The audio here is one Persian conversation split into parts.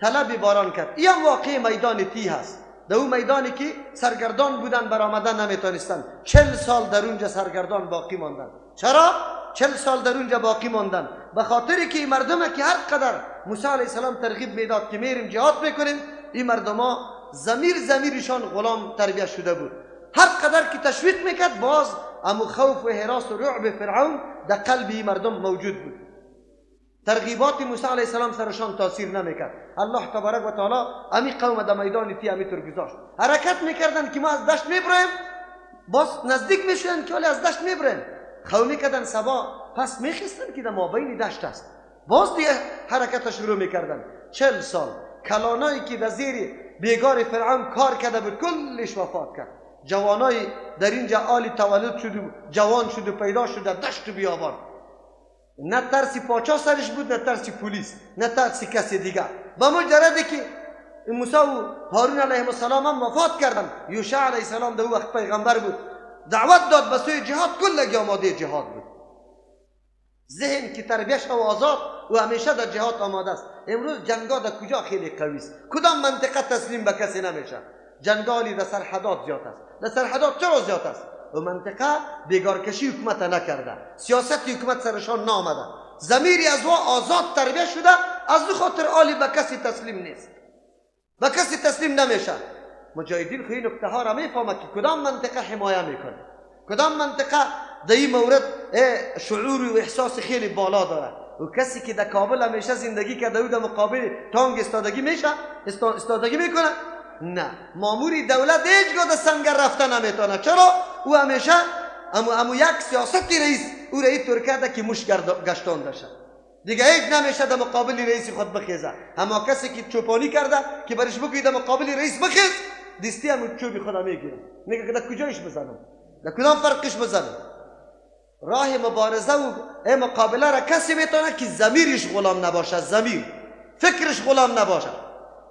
طلب باران کرد. این هم واقع میدان تیه هست. در اون میدانی که سرگردان بودن، برآمدن نمیتونستن. 40 سال در اونجا سرگردان باقی ماندن. چرا 40 سال در اونجا باقی ماندن؟ به خاطر که این مردم که هر قدر موسی علیه السلام ترغیب میداد که میریم جهاد میکنیم، این مردم ها ضمیرشان غلام تربیت شده بود. هر قدر که تشویق میکرد، باز امو خوف و هراس و رعب فرعون در قلب این مردم موجود بود. ترغیبات موسی علیه السلام سرشان تاثیر نمیکرد. الله تبارک و تعالی امی قوم در میدان تیه امی طور گذاشت. حرکت میکردن که ما از دشت میبریم، باز نزدیک میشدن که ولی از دشت میبریم، خو میکردن صبا پس میخستن که در مابین دشت است. باز دیگه حرکت شروع میکردن. 40 سال کلانایی که در زیر بیگار فرعون کار کرده بود، کلش وفات کرد. جوانای در اینجا آلی تولد شد و جوان شد و پیدا شد، در دشت و بیابان نه ترسی پاچا سرش بود، نه ترسی پلیس، نه ترسی کسی دیگه. با مجردی که موسی و هارون علیه السلام هم وفات کردن، یوشع علیه السلام در وقت پیغمبر بود، دعوت داد به سوی جهاد، کلگی آماده جهاد بود. ذهن که تربیه شو آزاد و همیشه در جهاد آماده است. امروز جنگا در کجا خیلی قوی است؟ کدام منطقه تسلیم به کسی نمیشه؟ جنگالی در سرحدات زیاد است. در سرحدات چرا زیاد است؟ و منطقه بیگارکشی حکومت نکرده، سیاست حکومت سرشان نامده، ضمیری از وا آزاد تربیه شده. از دو خاطر آلی به کسی تسلیم نیست، به کسی تسلیم نمیشه. مجاهدین خو این نکته ها را میفهمه که کدام منطقه حمایه میکنه، کدام منطقه در این مورد شعور و احساس خیلی بالا داره. و کسی که در کابل همیشه زندگی کرده، او در مقابل تانگ استادگی میشه، استادگی میکنه؟ نه. ماموری دولت هیچگاه در سنگر رفته نمیتونه. چرا؟ او همیشه امو یک سیاست رئیس او را طور کرده که موش گشتان داشته، دیگه هیچ نمیشه در مقابل رئیس خود بخیزه. اما کسی که چوپانی کرده که برش بگوی در مقابل رئیس بخیز، دستی هم چوبی خود میگیره، میگه که در کجایش بزنم، در کدام فرقش بزنم؟ راه مبارزه و مقابله را کسی میتونه که ضمیرش غلام نباشه، ضمیر فکرش غلام نباشه.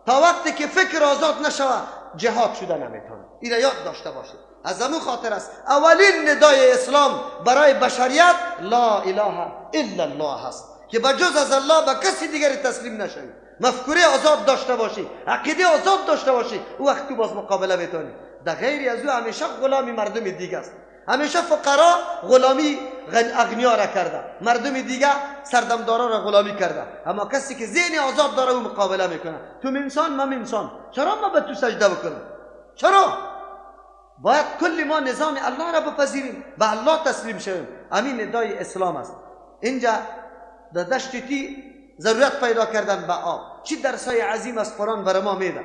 تا وقتی که فکر آزاد نشوه، جهاد شده نمیتونه. این یاد داشته باشید. از امو خاطر است اولین ندای اسلام برای بشریت لا اله الا الله است که بجز از الله به کسی دیگری تسلیم نشوی، مفکوره آزاد داشته باشی، عقیده آزاد داشته باشی، او وقت تو باز مقابله میتونی. در غیر از او همیشه غلامی مردم دیگه است. همیشه فقرا غلامی اغنیا را کرده، مردم دیگه سردمدارا را غلامی کرده. اما کسی که ذهن آزاد داره، او مقابله میکنه. تو انسان، من انسان، چرا ما به تو سجده بکنم؟ چرا باید کل ما نظام الله را بپذیریم، به الله تسلیم شویم؟ همین ندای اسلام است. اینجا در دشت تیه ضرورت پیدا کردن به آب. چی درسای عظیم از قرآن برای ما میده.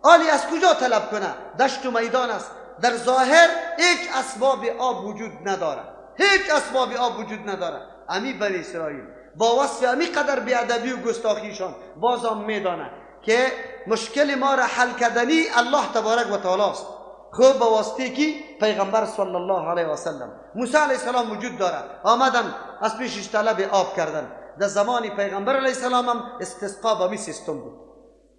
آلی از کجا طلب کنه؟ دشت و میدان است، در ظاهر هیچ اسباب آب وجود نداره، هیچ اسباب آب وجود نداره. امی بنی اسرائیل با وصف امی قدر بیادبی و گستاخیشان بازم میدانه که مشکل ما را حل کردنی الله تبارک و تعالی است. خب، با واسطه کی؟ پیغمبر صلی الله علیه و سلم. موسی علیه السلام وجود داره. آمدن از پیشش طلب آب کردن. در زمان پیغمبر علیه السلام هم استسقا به می سیستم بود،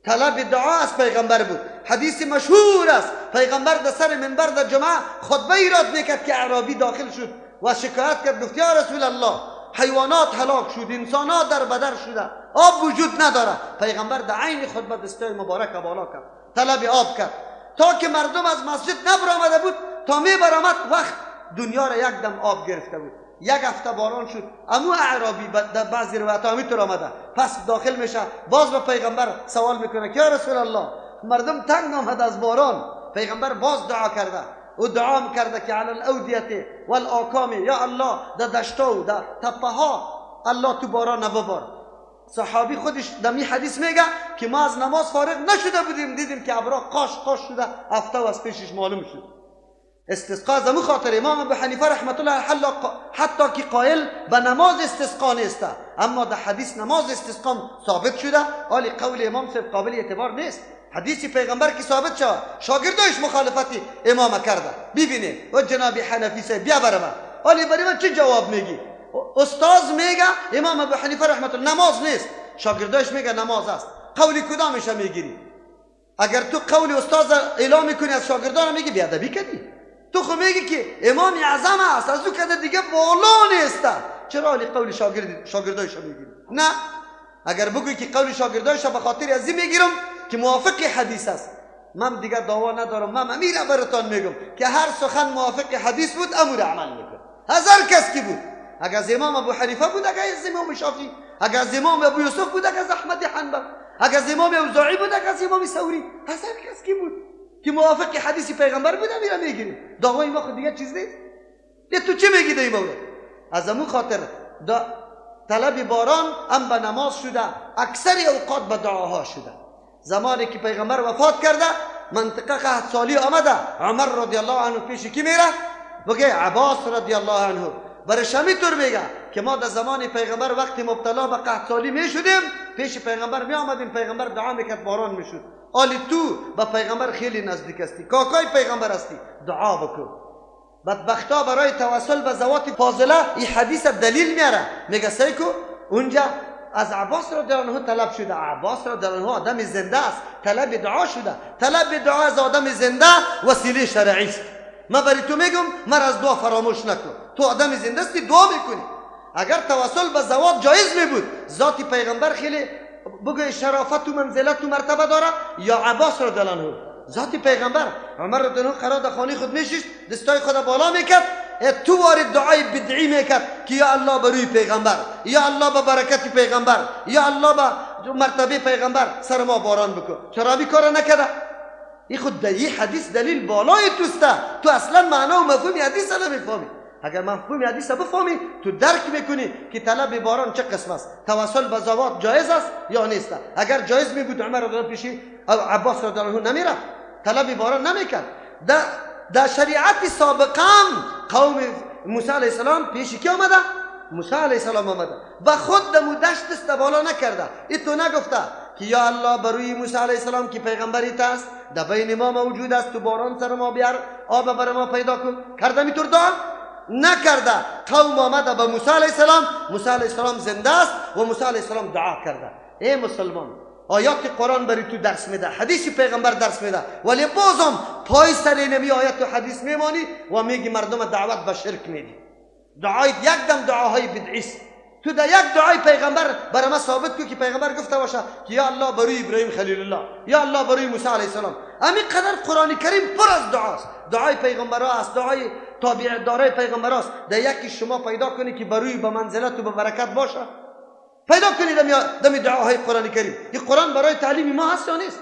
طلب دعا از پیغمبر بود. حدیث مشهور است، پیغمبر در سر منبر در جمعه خطبه ایراد میکرد که اعرابی داخل شد و شکایت کرد، گفت یا رسول الله، حیوانات هلاک شد، انسانات در بدر شده، آب وجود نداره. پیغمبر در عین خطبه دستای مبارک بالا کرد، طلب آب کرد. تا که مردم از مسجد نبرآمده بود، تا می برآمد وقت دنیا را یک دم آب گرفته بود. یک هفته باران شد. امو اعرابی در بعضی روایت ها آمده، پس داخل میشه، باز به پیغمبر سوال میکنه که یا رسول الله، مردم تنگ آمد از باران. پیغمبر باز دعا کرده، او دعا کرده که علی الاودیة والآکام، یا الله، در دشتا و در تپه ها الله تو باران ببار. صحابی خودش دمی حدیث میگه که ما از نماز فارغ نشده بودیم، دیدیم که ابرا قاش قاش شده، هفته و از پیشش معلوم شد. استسقا از خاطر امام ابو حنیفه رحمت الله حتی که قائل به نماز استسقا نیست، اما در حدیث نماز استسقا ثابت شده. ولی قول امام صاحب قابل اعتبار نیست. حدیث پیغمبر که ثابت شد، شاگردایش مخالفت امام کرده. ببینه و جناب حنفی صاحب، بیا برای من، ولی برای من چه جواب میگی؟ استاذ میگه، امام ابو حنیفه رحمت الله، نماز نیست، شاگردایش میگه نماز است. قول کدامش میگیری؟ اگر تو قول استاد اعلام میکنی، از شاگردان میگی بیادبی کردی. تو خو میگی که امام اعظم است، از او کده دیگه بالا نیست، چرا علی قول شاگردایش میگیری؟ نه. اگر بگوی که قول شاگردایش به خاطر از این میگیرم که موافق حدیث است، من دیگه دعوا ندارم. من امیر براتان میگم که هر سخن موافق حدیث بود امور عمل میکنه. هزار کس کی بود، اگر از امام ابو حنیفه بود، اگر از امام شافعی، اگر از امام ابو یوسف بود، اگر از احمد حنبل، اگر از امام اوزاعی بود، اگر از امام ثوری، هزار کس کی بود که موافق حدیث پیغمبر بود امیر میگیریم. دعوای ما خود دیگه چیز نیست. تو چی میگی در این مورد؟ از امو خاطر طلب باران هم به نماز شده، اکثر اوقات به دعاها شده. زمانی که پیغمبر وفات کرده، منطقه قحط سالی آمده، عمر رضی الله عنه پیش کی میره؟ بگه عباس رضی الله عنه. برش همینطور میگه که ما در زمان پیغمبر وقتی مبتلا به قحط سالی میشدیم، پیش پیغمبر می آمدیم، پیغمبر دعا میکرد باران میشد. آلی تو به پیغمبر خیلی نزدیک هستی، کاکای پیغمبر هستی، دعا بکن. بدبختا برای توسل به ذوات فاضله این حدیث دلیل میاره، میگه سیکو اونجا از عباس رضی الله عنه طلب شده. عباس رضی الله عنه آدم زنده است، طلب دعا شده. طلب دعا از آدم زنده وسیله شرعی است. من برای تو میگم من از دعا فراموش نکن، تو آدم زنده استی دعا میکنی. اگر توسل به ذوات جایز میبود، ذات پیغمبر خیلی بگه شرافت و منزلت و مرتبه داره یا عباس رضی الله عنه؟ ذات پیغمبر. عمر رضی الله عنه قرار در خانه خود میشست، دستای خود بالا میکرد، تو وارد دعای بدعی میکرد که یا الله بروی پیغمبر، یا الله به برکت پیغمبر، یا الله به مرتبه پیغمبر سر ما باران بکن. چرا بی کار نکرده؟ این خود این حدیث دلیل بالای توسته. تو اصلا معنا و مفهوم حدیث نمیفهمی. اگر مفهوم حدیث بفهمی تو درک میکنی که طلب باران چه قسم است، توسل به ذوات جایز است یا نیست. اگر جایز میبود عمر رضی الله پیشی عباس رضی الله عنه نمیرفت، طلب باران نمیکرد. در شریعت سابقه قوم موسی علیه السلام پیش کی آمده؟ موسی علیه السلام آمده و خود دمو دشت دست بالا نکرده. ای تو نگفته که یا الله بروی موسی علیه السلام که پیغمبری است در بین ما موجود است، تو باران سر ما بیار، آب بر ما پیدا کن. کرده میتور دعا نکرده. قوم آمده به موسی علیه السلام، موسی علیه السلام زنده است و موسی علیه السلام دعا کرده. ای مسلمان، آیات قرآن بری تو درس میده، حدیث پیغمبر درس میده، ولی بازم پای سر نمی آیات و حدیث میمانی و میگی مردم دعوت به شرک میدی. دعای یک دم دعاهای بدعی است. تو در یک دعای پیغمبر برای ما ثابت کو که پیغمبر گفته باشه که یا الله بروی ابراهیم خلیل الله، یا الله بروی موسی علیه السلام. همین قدر قرآن کریم پر از دعاست، دعای پیغمبرها است، دعای تابع دارای پیغمبر است. در یکی شما پیدا کنی که بروی به منزلت و به برکت باشه، پیدا کنید دم دعاهای قرآن کریم. این قرآن برای تعلیم ما هست یا نیست؟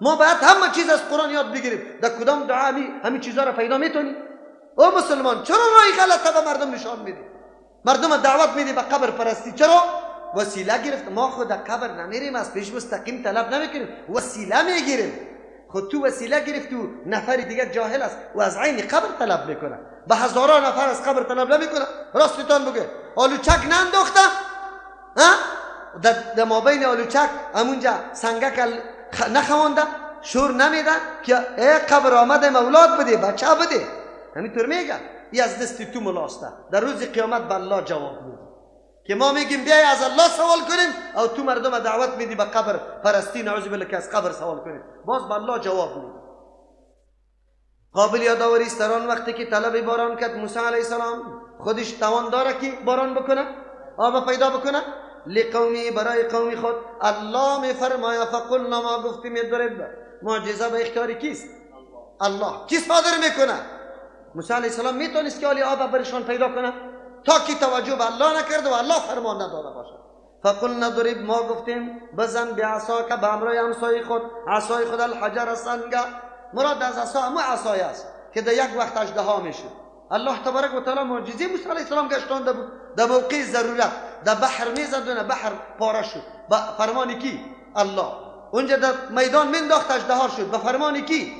ما باید همه چیز از قرآن یاد بگیریم. در کدام دعا همین چیزها را پیدا میتونی؟ او مسلمان، چرا راه غلطه به مردم نشان میدی؟ مردم دعوت میدی به قبر پرستی. چرا؟ وسیله گرفت. ما خود قبر نمیریم، از پیش مستقیم طلب نمیکنیم، وسیله میگیریم. خود تو وسیله گرفت و نفر دیگه جاهل است و از عین قبر طلب میکنه. به هزاران نفر از قبر طلب نمیکنه. راستتان بگه آلوچک ننداخته، ها؟ در مابین آلوچک همونجا سنگک نخوانده، شور نمیده که ای قبر آمده اولاد بده، بچه بده. همینطور میگه. ای از دست تو ملاسته، در روز قیامت به الله جواب میدی که ما میگیم بیای از الله سوال کنیم، او تو مردم دعوت میدی به قبر پرستی، نعوذ بالله، که از قبر سوال کنیم، باز به الله جواب میدی. قابل یادآوری است در آن وقتی که طلب باران کرد موسی علیه السلام، خودش توان داره که باران بکنه، آب پیدا بکنه، لقومی، برای قوم خود. الله میفرماید فقلنا، ما گفتیم اضرب. معجزه به اختیار کیست؟ الله. کی صادر میکنه؟ موسی علیه السلام میتونست که آلی آب برشان پیدا کنه، تا که توجه به الله نکرده و الله فرمان نداده باشه. فقلنا ضرب، ما گفتیم بزن بعصاک، به همراه عصای خود، عصای خود الحجر سنگ. مراد از عصا همو عصای است که در یک وقت اژدها میشد. الله تبارک و تعالی معجزه موسی علیه السلام گشتانده بود در موقع ضرورت، در بحر میزد و بحر پاره شد با فرمان کی؟ الله. اونجا در میدان مینداخت اژدها شد با فرمان کی؟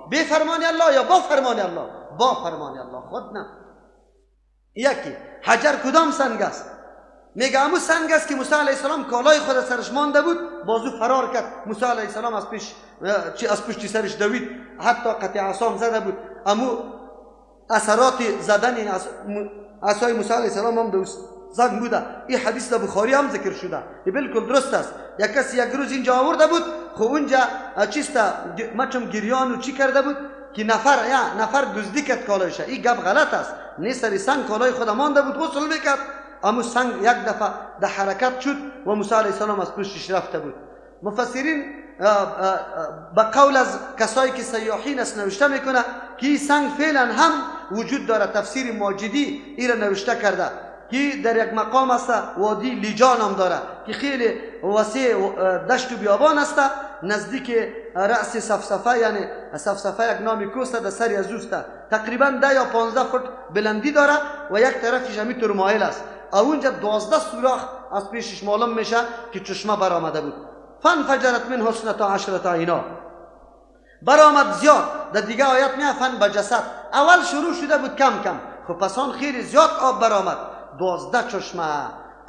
به فرمان الله یا با فرمان الله؟ با فرمان الله، خود نه. یکی حجر کدام سنگ است؟ میگه همون سنگ است که موسی علیه السلام کالای خود سرش مانده بود، بازو فرار کرد. موسی علیه السلام از پیش از پشت سرش دوید، حتی قطع عصام زده بود. امو اثرات زدن عصای موسی علیه السلام هم دوست زنگ بوده. این حدیث در بخاری هم ذکر شده، این بالکل درست است. یک کسی یک روز اینجا آورده بود، خب اونجا چیستا مچم گریان و چی کرده بود که نفر یا نفر دزدی کرد کالایش. این گپ غلط است. نه سری سنگ کالای خود مانده بود، غسل میکرد. امو سنگ یک دفعه در حرکت شد و موسی علیه السلام از پشتش رفته بود. مفسرین به قول از کسایی که سیاحین است نوشته میکنه که این سنگ فعلا هم وجود داره. تفسیر ماجدی این را نوشته کرده که در یک مقام است، وادی لیجا نام داره که خیلی وسیع دشت و بیابان است، نزدیک رأس صفصفه، یعنی صفصفه یک نام کوست در سری از اوست، تقریبا 10 یا 15 فوت بلندی داره و یک طرفش همینطور مایل است. اونجا 12 سوراخ از پیشش معلوم میشه که چشمه برآمده بود. فانفجرت منه 12 عینا، برآمد زیاد. در دیگه آیت میاد فانبجست، اول شروع شده بود کم کم، خب پس آن خیلی زیاد آب برآمد، 12 چشمه.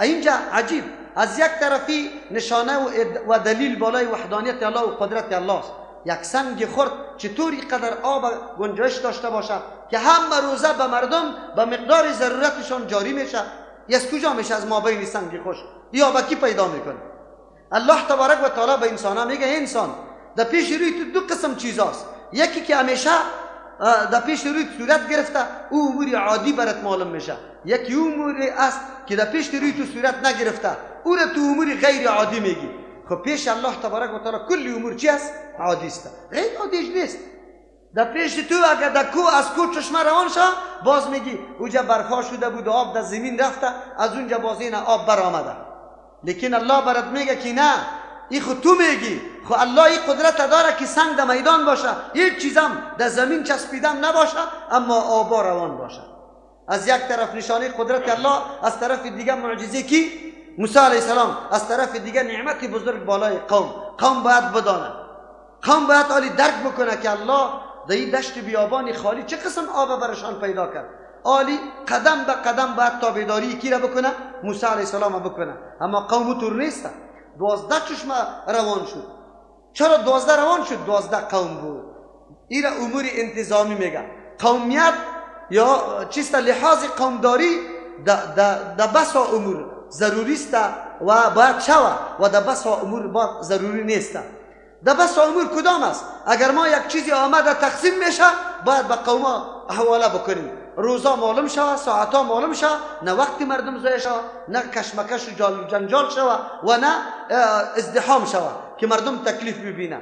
اینجا عجیب، از یک طرفی نشانه و دلیل بالای وحدانیت الله و قدرت الله است. یک سنگ خرد چطوری قدر آب گنجایش داشته باشه که همه روزه به مردم به مقدار ضرورتشان جاری میشه؟ از کجا میشه؟ از مابین سنگ خشک یا با کی پیدا میکنه؟ الله تبارک و تعالی به انسان ها میگه انسان در پیش روی تو دو قسم چیزاست، یکی که همیشه در پیش روی صورت گرفته او امور عادی برات معلوم میشه، یکی امور است که در پیش روی تو صورت نگرفته او را تو امور غیر عادی میگی. خب پیش الله تبارک و تعالی کل امور چی است؟ عادی است، غیر عادیش نیست. در پیش تو اگر در کو از کو چشمه روان شه، باز میگی اونجا برفا شده بود و آب در زمین رفته، از اونجا باز این آب برآمده. لیکن الله برات میگه که نه، ای خود تو میگی، خو الله این قدرت داره که سنگ در میدان باشه، هیچ چیزم در زمین چسبیدم نباشه، اما آبا روان باشه. از یک طرف نشانه قدرت الله، از طرف دیگه معجزه کی؟ موسی علیه السلام، از طرف دیگه نعمت بزرگ بالای قوم. قوم باید بدانه، قوم باید عالی درک بکنه که الله در این دشت بیابان خالی چه قسم آب برشان پیدا کرد. عالی قدم به قدم باید تابعداری کی را بکنه؟ موسی علیه السلام بکنه. اما قوم تور نیست. 12 چشمه روان شد. چرا 12 روان شد؟ 12 قوم بود. این را امور انتظامی میگه. قومیت یا چیست لحاظ قومداری در بسا امور ضروری است و باید شوه و در بسا امور باید ضروری نیست. در بسا امور کدام است؟ اگر ما یک چیزی آمده تقسیم میشه باید به قوما حواله بکنیم، روزا معلوم شوه، ساعتا معلوم شوه، نه وقتی مردم ضایع شوه، نه کشمکش و جنجال شوه و نه ازدحام شوه که مردم تکلیف ببینه.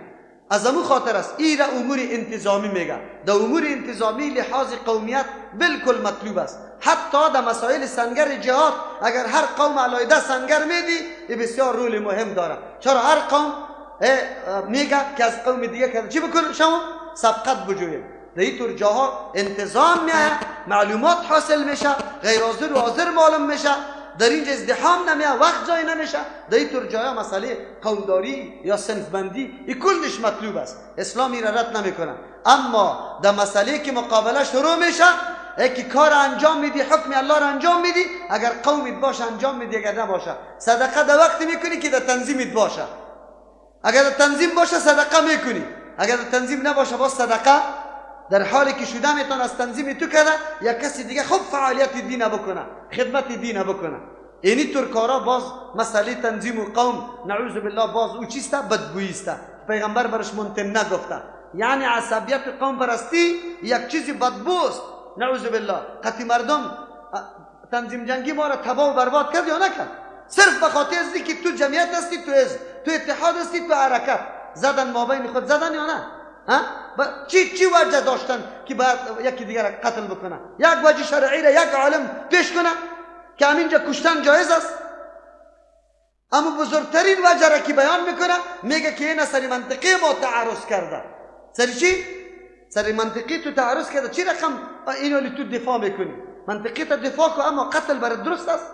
از امو خاطر است این را امور انتظامی میگه. در امور انتظامی لحاظ قومیت بالکل مطلوب است. حتی در مسائل سنگر جهاد اگر هر قوم علیحده سنگر میدی این بسیار رول مهم داره. چرا هر قوم میگه که از قوم دیگه که چی بکنیم؟ شما سبقت بجویم. در این طور جاها انتظام میایه، معلومات حاصل میشه، غیر حاضر و حاضر معلوم میشه، در اینجا ازدحام نمیه، وقت جای نمیشه. در این طور جاها مسئله قومداری یا صنف بندی این کلش مطلوب است، اسلام این را رد نمیکنه. اما در مسئله که مقابله شروع میشه، یکی کار انجام میدی، حکم الله را انجام میدی، اگر قومت باشه انجام میدی، اگر نباشه صدقه در وقتی میکنی که در تنظیمت باشه. اگر در تنظیم باشه صدقه میکنی، اگر در تنظیم نباشه باز صدقه در حالی که شده میتونه از تنظیم تو کرده یا کسی دیگه خوب فعالیت دین بکنه، خدمت دین بکنه. اینی طور کارا باز مسئله تنظیم و قوم نعوذ بالله باز او چیسته؟ بدگویی است. پیغمبر برش منتن نگفته، یعنی عصبیت قوم پرستی یک چیزی بدبوست نعوذ بالله. قطعی مردم تنظیم جنگی ما را تباه و برباد کرد یا نکرد؟ صرف به خاطر از که تو جمعیت هستی، تو حزب، تو اتحاد هستی، تو حرکت زدن مابین خود زدن یا نه؟ ها؟ چی وجه داشتن که باید یکی دیگر را قتل بکنه؟ یک وجه شرعی را یک عالم پیش کنه که همینجا کشتن جایز است. اما بزرگترین وجه را که بیان میکنه میگه که این سر منطقی ما تعرض کرده. سر چی؟ سر منطقی تو تعرض کرده. چی رقم اینو تو دفاع میکنی؟ منطقی تا دفاع کو، اما قتل برات درست است؟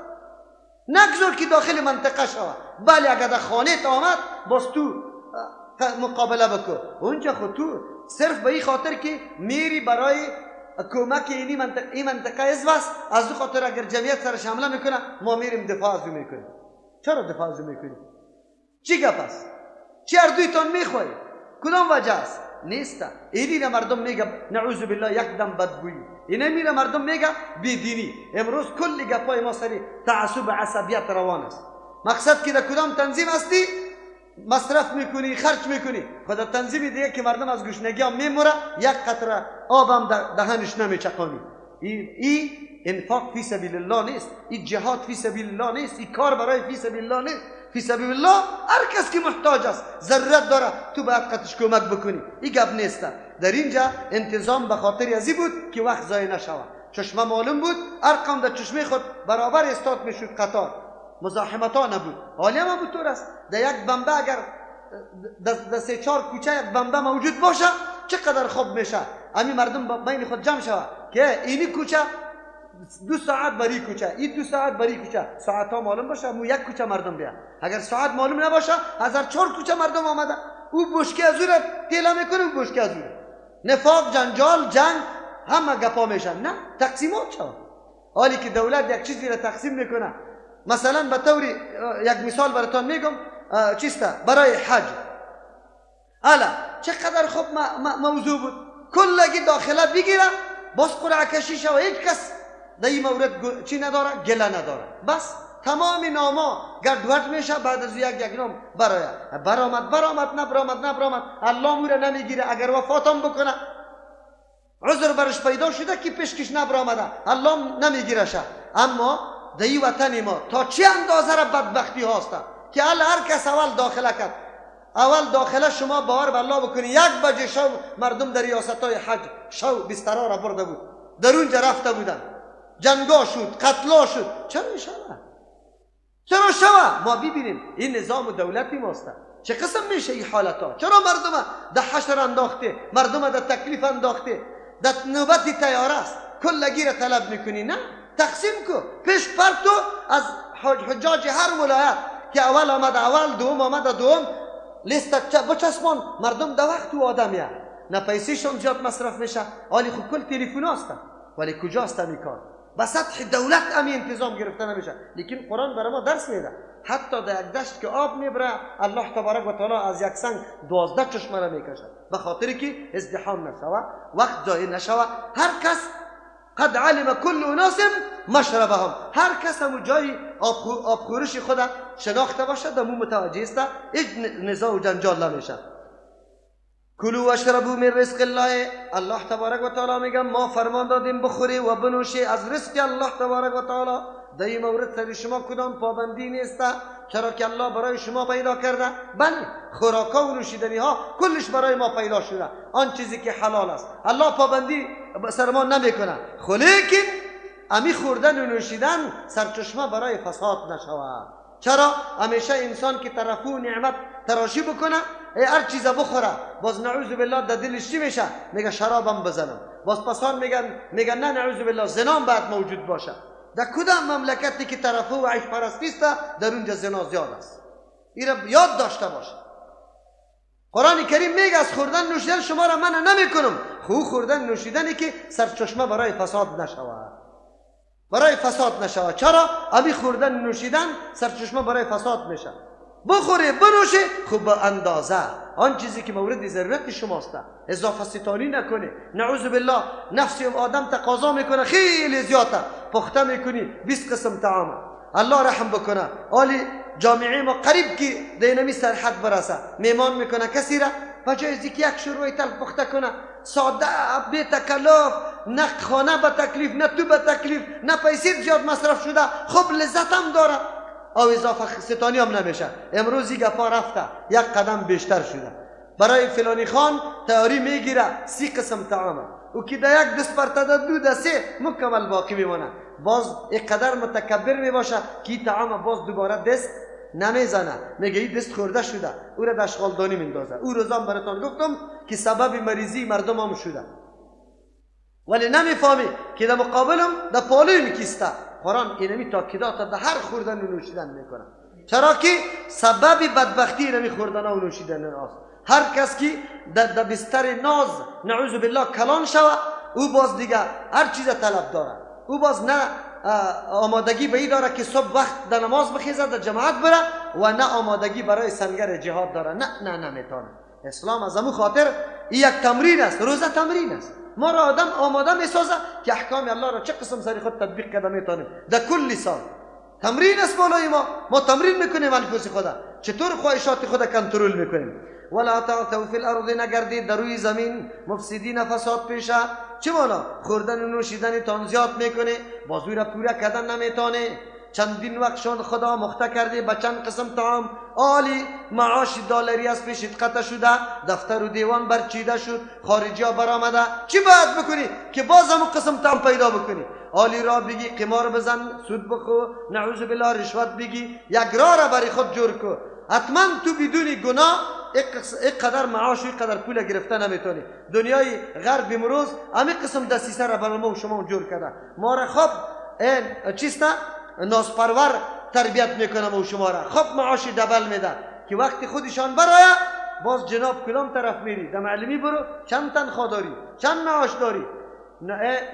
نگذار که داخل منطقه شوه. بله اگر در خانه تا آمد باز تو مقابله بکن. اونجا خود تو صرف به این خاطر که میری برای کمک اینی منطقه، این منطقه حزب است، از او خاطر اگر جمعیت سرش حمله میکنه ما میریم دفاع از او میکنیم. چرا دفاع از او میکنیم؟ چی گپ است؟ چی اردویتان میخوایی؟ کدام وجه است؟ نیست. اینی را مردم میگه نعوذ بالله یک دم بدگویی، اینه میره مردم میگه بیدینی. امروز کل گپای ما سری تعصب و عصبیت روان است. مقصد که در کدام تنظیم هستی مصرف میکنی، خرج میکنی، خدا تنظیم دیگه که مردم از گشنگی هم میموره یک قطره آب هم دهنش نمیچقانی. ای انفاق فی سبیل الله نیست، این جهاد فی سبیل الله نیست، این کار برای فی سبیل الله نیست. فی سبیل الله هر کس که محتاج است، ضرورت داره، تو باید قطش کمک بکنی. این گپ نیست. در اینجا انتظام به خاطر ازی بود که وقت ضایع نشود. چشمه معلوم بود، هر قوم در چشمه خود برابر استاد میشد قطار، مزاحمت ها نبود. حالی هم همونطور است. در یک بمبه اگر در سه چهار کوچه یک بمبه موجود باشه چقدر خوب میشه. همین مردم بین خود جمع شود که اینی کوچه 2 ساعت بری کوچه، این 2 ساعت بری کوچه، ساعت ها معلوم باشه مو یک کوچه مردم بیا. اگر ساعت معلوم نباشه هزار 4 کوچه مردم آمده، او بشکه از او را تیله میکنه، او بشکه از او. نفاق، جنجال، جنگ، همه گپا میشن. نه، تقسیمات شود. حالی که دولت یک چیزی را تقسیم میکنه، مثلا به طوری یک مثال براتون میگم، چیسته برای حج. الا چقدر خوب موضوع بود، کلگی داخله بگیره، باز قرعه کشی شود، هیچ کس در این مورد چی نداره، گله نداره. بس تمام ناما گردورد میشه، بعد از یک یک نام برای برآمد برآمد نه برآمد نه برآمد، الله مو را نمیگیره. اگر وفاتم بکنه عذر برش پیدا شده که پیشکش نبرآمده، الله نمیگیرشه. اما در این وطن ما تا چه اندازه را بدبختی هاست که الله هر کس اول داخله کرد، اول داخله شما باور به الله بکنی 1 بجه شو مردم در ریاست های حج شو بسترها را برده بود، در اونجا رفته بودن، جنگا شد، قتلا شد. چرا شوه؟ چرا شوه؟ ما ببینیم این نظام و دولتی ماست چه قسم میشه این حالت ها. چرا مردم در حشر انداخته، مردم در تکلیف انداخته، در نوبت تیاره است، کلگی را طلب میکنی؟ نه، تقسیم کو. پیش پرتو از حجاج هر ولایت که اول آمد اول، دوم آمد دوم، لیست بچسبان مردم در وقت و آدمیه، نه پیسیشون زیاد مصرف میشه. حالی خب کل تلفن هست، ولی کجاست این کار؟ به سطح دولت امی انتظام گرفته نمیشه. لیکن قرآن برای ما درس میده، حتی در یک دشت که آب میبره الله تبارک و تعالی از یک سنگ 12 چشمه را میکشد، به خاطر که ازدحام نشوه، وقت ضایع نشوه. هر کس قد علم کل اناس مشربهم، هر کس همو جای آبخورش خود شناخته باشه، دمو متوجه است، هیچ نزاع و جنجال نمیشه. کلوا واشربوا من رزق الله، الله تبارک و تعالی میگه ما فرمان دادیم بخوری و بنوشی از رزق الله تبارک و تعالی. در این مورد سر شما کدام پابندی نیست، چرا که الله برای شما پیدا کرده. بله، خوراکا و نوشیدنی ها کلش برای ما پیدا شده، آن چیزی که حلال است الله پابندی سر ما نمیکنه. لیکن امی خوردن و نوشیدن سرچشمه برای فساد نشود. چرا؟ همیشه انسان که طرفو نعمت تراشی بکنه، هر چیز بخوره، باز نعوذ بالله در دلش چی میشه؟ میگه شرابم بزنم. باز پسان میگن نه نعوذ بالله زنام باید موجود باشه. در کدام مملکتی که طرفو و عیش پرستی است در اونجا زنا زیاد است. این را یاد داشته باشه. قرآن کریم میگه از خوردن نوشیدن شما را منع نمیکنم، خو خوردن نوشیدنی که سرچشمه برای فساد نشود، برای فساد نشود. چرا؟ امی خوردن نوشیدن سرچشمه برای فساد میشه. بخوری بنوشی خب به اندازه آن چیزی که مورد ضرورت شماست، اضافه ستانی نکنی. نعوذ بالله نفس آدم تقاضا میکنه خیلی زیاده، پخته میکنی 20 قسم طعام. الله رحم بکنه آلی جامعه ما قریب که دینمی سرحد برسه، میمان میکنه کسی را و جای که یک شروع تلخ پخته کنه، ساده بی تکلف، نه خانه به تکلیف، نه تو به تکلیف، نه پیسه زیاد مصرف شده، خب لذت هم داره، او اضافه ستانی هم نمیشه. امروز این گپا رفته یک قدم بیشتر شده. برای فلانی خان تیاری میگیره 30 قسم طعامه، او که در یک دست پرته در 2 در 3 مکمل باقی میمانه. باز اینقدر متکبر میباشه که این طعام باز دوباره دست نمیزنه، میگه این دست خورده شده، او را در اشغالدانی میندازه. او روزام براتان گفتم که سبب مریضی مردم هم شده، ولی نمیفهمی که در مقابلم در پالوی کیسته. قرآن اینمی تاکیدات در هر خوردن و نوشیدن میکنه، چرا که سبب بدبختی اینمی خوردن و نوشیدن است. هر کس که در بستر ناز نعوذ بالله کلان شوه، او باز دیگه هر چیز طلب داره، او باز نه آمادگی به این داره که صبح وقت در نماز بخیزه در جماعت بره، و نه آمادگی برای سنگر جهاد داره. نه نه نمیتونه. اسلام از امو خاطر این یک تمرین است، روزه تمرین است. ما را آدم آماده میسازه که احکام الله را چه قسم سری خود تطبیق کرده میتونیم در کل سال. تمرین است بالای ما، ما تمرین میکنیم انفس خدا، چطور خواهشات خود کنترل میکنیم. ولا تعثوا فی الارض، نگردید در روی زمین مفسدین فساد پیشه. چه مانا؟ خوردن و نوشیدن تان زیاد میکنه، بازوی را پوره کردن نمیتونه. چندین وقتشان خدا مخته کرده به چند قسم طعام. عالی معاش دلاری از پیشت قطع شده، دفتر و دیوان برچیده شد، خارجی ها برآمده. چی باید بکنی که باز هم قسم طعام پیدا بکنی؟ عالی را بگی قمار بزن، سود بخو، نعوذ بالله رشوت بگی، یک راه را برای خود جور کو. حتما تو بدون گناه اینقدر معاش و اینقدر پول گرفته نمیتونی. دنیای غرب امروز همین قسم دسیسه را برای ما و شما جور کرده. ما را خب این چیست نازپرور تربیت میکنم و شما را خب معاش دبل میده که وقتی خودشان برایه باز جناب کدام طرف میری؟ در معلمی برو، چند تنخواه داری، چند معاش داری؟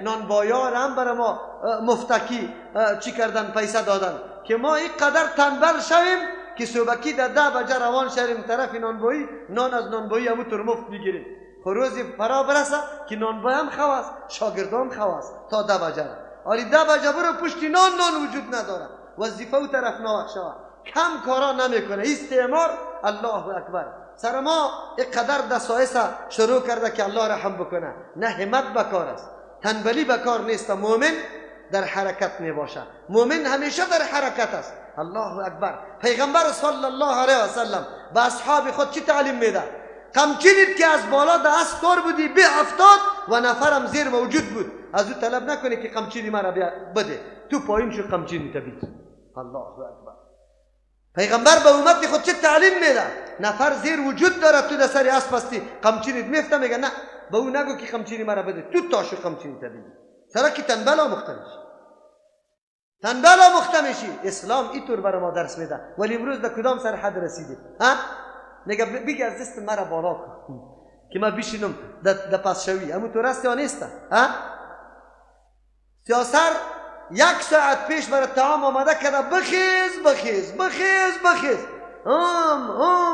نانبایا هم برای ما مفتکی چی کردن، پیسه دادن که ما اینقدر تنبل شویم که صبحکی در 10 بجه روان شویم طرف نانبایی، نان از نانبایی همون طور مفت میگیریم. روزی فرا برسه که نانبایی هم خواست، شاگردان خواست تا 10 بجه. آری 10 بجه برو پشتی نان، نان وجود نداره. وظیفه او طرف ناوق شوه، کم کارا نمیکنه. استعمار الله اکبر سر ما اینقدر دسایس شروع کرده که الله رحم بکنه. نه همت بکار است، تنبلی بکار نیست. مؤمن در حرکت می باشه، مؤمن همیشه در حرکت است. الله اکبر. پیغمبر صلی الله علیه و سلم به اصحاب خود چی تعلیم میده؟ قمچینید که از بالا ده اسب بودی به 70 و نفرم زیر موجود بود، از او طلب نکنی که قمچینی مرا بده، تو پایین شو قمچینی تبید. الله اکبر. پیغمبر به امت خود چه تعلیم میده؟ نفر زیر وجود داره، تو در سر اسب هستی، قمچینیت میفته، میگه نه به او نگو که قمچینی مرا بده، تو تاشو قمچینی تبید. چرا که تنبل آموخته میشی، تنبل آموخته میشی. اسلام اینطور برای ما درس میده. ولی امروز در کدام سرحد رسیدیم؟ ها؟ میگه بگی از دست مرا بالا کن که من بشینم در پس شوی. همون تو راست یا نیست؟ ها؟ سیاسر 1 ساعت پیش برای طعام آماده کرده، بخیز بخیز بخیز بخیز، هم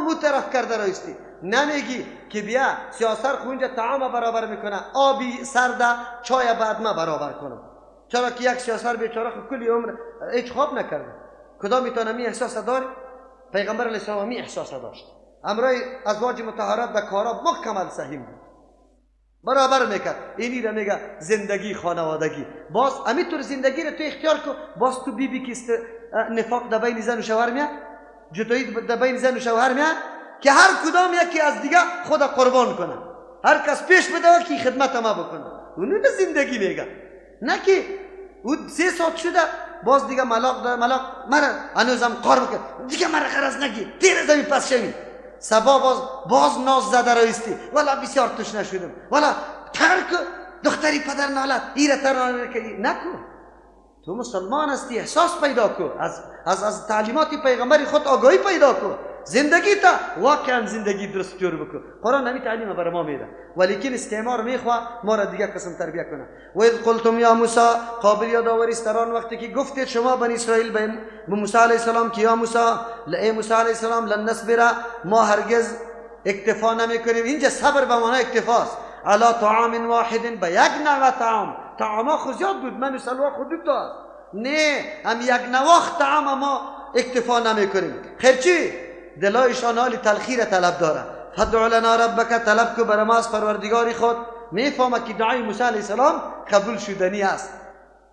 اون طرف کرده رایستی. نمیگی که بیا سیاسر خونجا طعام برابر میکنه، آبی سرده چای بعد ما برابر کنم. چرا که یک سیاسر بیچاره خود کلی عمر هیچ خواب نکرده. کدام میتونه می احساس داره؟ پیغمبر علیه السلام می احساس داشت. امرای ازواج مطهرات در کارا مکمل سهیم بود، برابر میکرد. اینی را میگه زندگی خانوادگی. باز همینطور زندگی را تو اختیار کن. باز تو بی بی که نفاق در بین زن و شوهر میاد، جدایی در بین زن و شوهر میاد که هر کدام یکی از دیگه خود قربان کنه، هر کس پیش بده که خدمت ما بکنه. اونو زندگی میگه، نه که او 3 ساعت شده باز دیگه ملاق داره، ملاق مرا هنوزم قار بکن دیگه، مرا غرض نگی تیر زمین پس شوی. سبا باز ناز زده رایستی، والا بسیار تشنه شدم، والا ترک دختری پدر نالت ایره تر نکو. تو مسلمان هستی، احساس پیدا کو، از تعلیمات پیغمبر خود آگاهی پیدا کو، زندگی تا واقعا زندگی درست جور بکن. قرآن همی تعلیم برای ما میده، ولیکن استعمار میخواه ما را دیگه قسم تربیه کنه. و اذ قلتم یا موسی، قابل یادآوری است در آن وقتی که گفتید شما بنی اسرائیل به موسی علیه السلام که یا موسی، ای موسی علیه السلام، لن نصبر، ما هرگز اکتفا نمیکنیم. اینجا صبر به معنای اکتفاست. علی طعام واحد، به یک نوع طعام. طعام خو زیاد بود، من و سلوا خود دو تا، نه هم یک نواخت طعام ما اکتفا نمیکنیم. خیر چی؟ دلایشان حال تلخی را طلب داره. فادع لنا ربک، طلب کو بر ما از پروردگار خود. میفهمه که دعای موسی علیه السلام قبول شدنی است.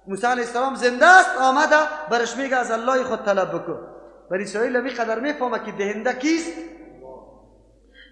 موسی علیه السلام زنده است، آمده برش میگه از الله خود طلب بکن. بنی اسرائیل می قدر میفهمه که دهنده کیست؟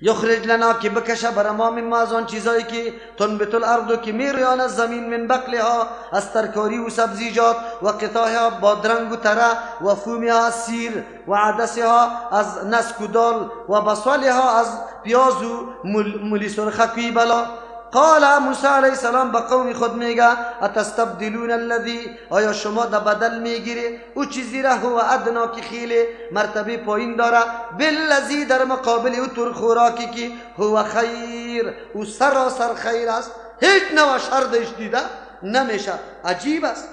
یخرج لنا، که بکشه بر ما مما، از آن چیزایی که تنبت الارض، که میرویان از زمین، من بقلها، از ترکاری و سبزیجات، و قطاها، بادرنگ و تره، و فومها، از سیر، و عدسها، از نسک و دال، و بصلها، از پیاز و مولی سرخکی بلا. قال موسی علیه السلام به قوم خود میگه اتستبدلون الذی، آیا شما در بدل میگیری او چیزی را هو ادنا، که خیلی مرتبه پایین داره، بالذی، در مقابل او تر خوراکی که هو خیر، او سراسر خیر است، هیچ نوع شر دش دیده نمیشه. عجیب است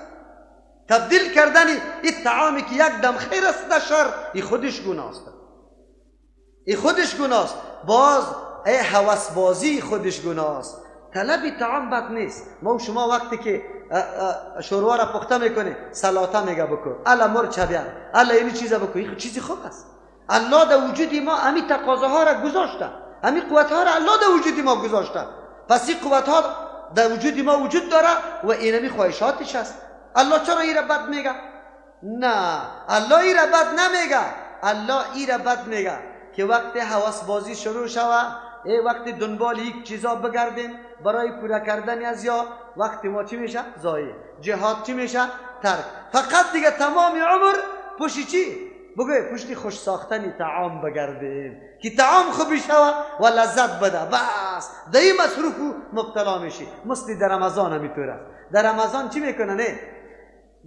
تبدیل کردن این طعامی که یک دم خیر است در شر، این خودش گناه است، این خودش گناه است. باز ای هوس بازی خودش گناه است. طلب طعام بد نیست. ما و شما وقتی که شوروا را پخته میکنه، سلاطه میگه بکن، الا مرچ بیار، الا این چیزا بکن، این چیزی خوب است. الله در وجود ما امی تقاضاها را گذاشته، امی قوت ها را الله در وجود ما گذاشته. پس این قوت ها در وجود ما وجود داره و اینمی خواهشاتش است. الله چرا ایره بد میگه؟ نه، الله ایره بد نمیگه. الله ایره بد میگه که وقت هوس بازی شروع شوه، ای وقت دنبال یک چیزا بگردیم برای پورا کردن از یا، وقت ما چی میشه؟ ضایع. جهاد چی میشه؟ ترک. فقط دیگه تمام عمر پشت چی؟ بگوی پشت خوش ساختن طعام بگردیم که طعام خوبی شوه و لذت بده، بس در این مصروف مبتلا میشی. مثل در رمضان همیطور است. در رمضان چی میکنه؟ نه،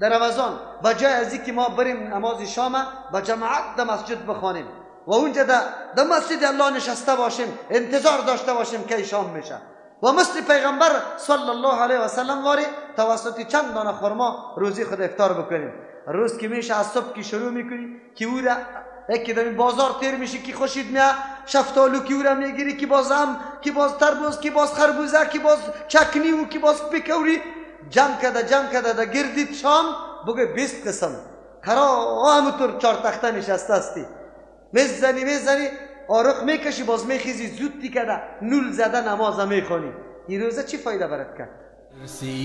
در رمضان بجای از اینکه ما بریم نماز شام با جماعت در مسجد بخوانیم و اونجا در مسجد الله نشسته باشیم، انتظار داشته باشیم که شام میشه و مثل پیغمبر صلی الله علیه و سلم واری توسط چند دانه خرما روزی خود افطار بکنیم. روز که میشه از صبح که شروع میکنی که او را یکی در بازار تیر میشه که خوشید میاد، شفتالو که او را میگیری، که باز هم، که باز تربوز، که باز خربوزه، که باز چکنی و که باز پکوری، جمع کرده جمع کرده در گردید شام بگه 20 قسم قرار همونطور چهار تخته نشسته هستی، میزنی میزنی آرق میکشی، باز میخیزی زود تیکده نول زده نماز میخوانی. این روزه چی فایده برات کرد؟